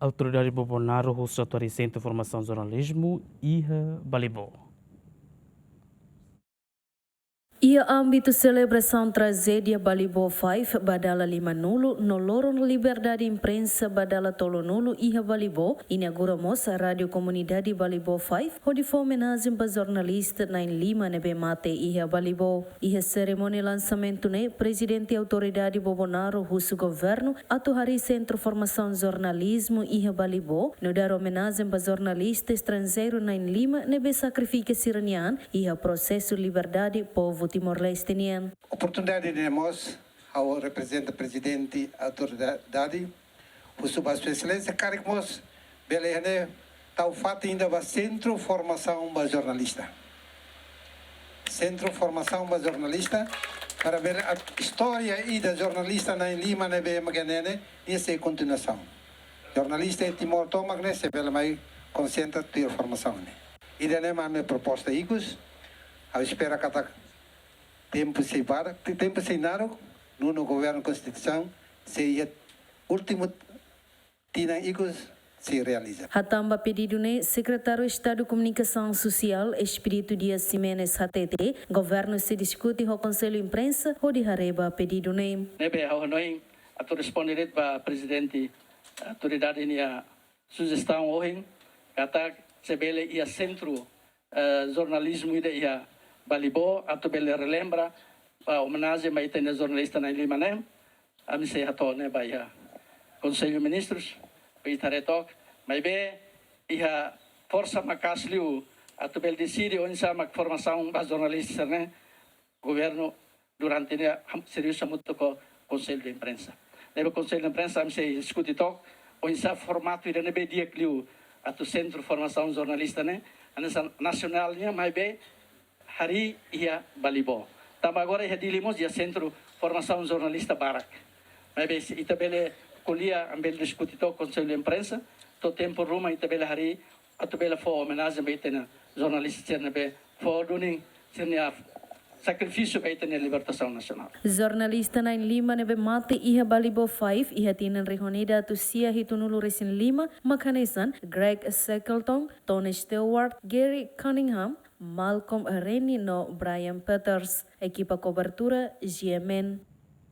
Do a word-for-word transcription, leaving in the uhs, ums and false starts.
Autoridade Bobonaro husu atu harii Sentru Formasaun Jornalizmu iha Balibó. Iha ámbitu selebrasaun trajédia Balibó five ba dala limanulu no loron liberdade imprensa ba dala tolunulu iha Balibó, inaugura mós Rádiu Komunidade Balibó five, hodi fó omenajen ba jornalista na'in-lima ne'ebé mate iha Balibó. Iha serimónia lansamentu ne'e, Prezidente Autoridade Bobonaro husu governu atu harii Sentru Formasaun Jornalizmu iha Balibó, no dar omenajen ba jornalista estranjeiru na'in-lima ne'ebé sakrifika sira-nia an iha prosesu liberdade povu Timor-Leste nian. Oportunidade ne'e mós, ha'u reprezenta Prezidente Autoridade, husu ba Sua Exelénsia, karik mós bele hanesan tau fatin ida ba Sentru Formasaun ba Jornalista. Sentru Formasaun ba Jornalista, para bele at-, istória ida jornalista na'in-lima ne'ebé mak ne'e, nia sei kontinuasaun. Jornalista iha Timor tomak ne'e sei bele mai konsentra tuir formasaun ne'e. Ida-ne'e mak ami-nia proposta ikus, ha'u espera katak tempu sei barak, te-, tempu sei naruk, nonu governu konstituisaun sei iha últimu tinan ikus sei realiza. Hatán ba pedidu ne'e, Sekretáriu Estadu Komunikasaun Sosiál, Expedito Dias Ximenes hatete, governu sei diskute ho Konsellu Imprensa hodi haree ba pedidu ne'e. Ne'ebé ha'u hanoin atu responde de'it ba Prezidente Autoridade nia sujestaun ohin, katak se bele iha sentru, eh, jornalizmu ida iha Balibó, atu bele relembra, ba omenajen ba ita-nia jornalista na'in-lima ne'e, ami sei hato'o ne'e ba iha Konsellu Ministrus, ba ita haree took, maibé iha forsa maka'as liu atu bele deside oinsá mak formasaun ba jornalista ne'e, governu durante ne'e ham-, servisu hamutuk ho Konsellu de Imprensa. Ne'ebé Konsellu de Imprensa ami sei diskute took, oinsá formatu ida ne'ebé di'ak liu atu Sentru Formasaun Jornalista ne'e, hanesan nasionál nian maibé harii iha Balibó. Tanba agora iha Dili mós iha Sentru Formasaun Jornalista barak. Maibé se ita bele ko'alia, ami bele diskute took Konsellu de Imprensa, to'o tempu ruma ita bele harii, atu bele fó omenajen ba ita-nia jornalista sira ne'ebé fó duni sira-nia sakrifísiu ba ita-nia libertasaun nasionál. Jornalista na'in-lima ne'ebé mate iha Balibó five iha tinan rihun ida atus sia hitunulu resin lima, mak hanesan Greg Shackleton, Tony Stewart, Gary Cunningham, Malcolm Rennie no Brian Peters. Ekipa kobertura, G M N.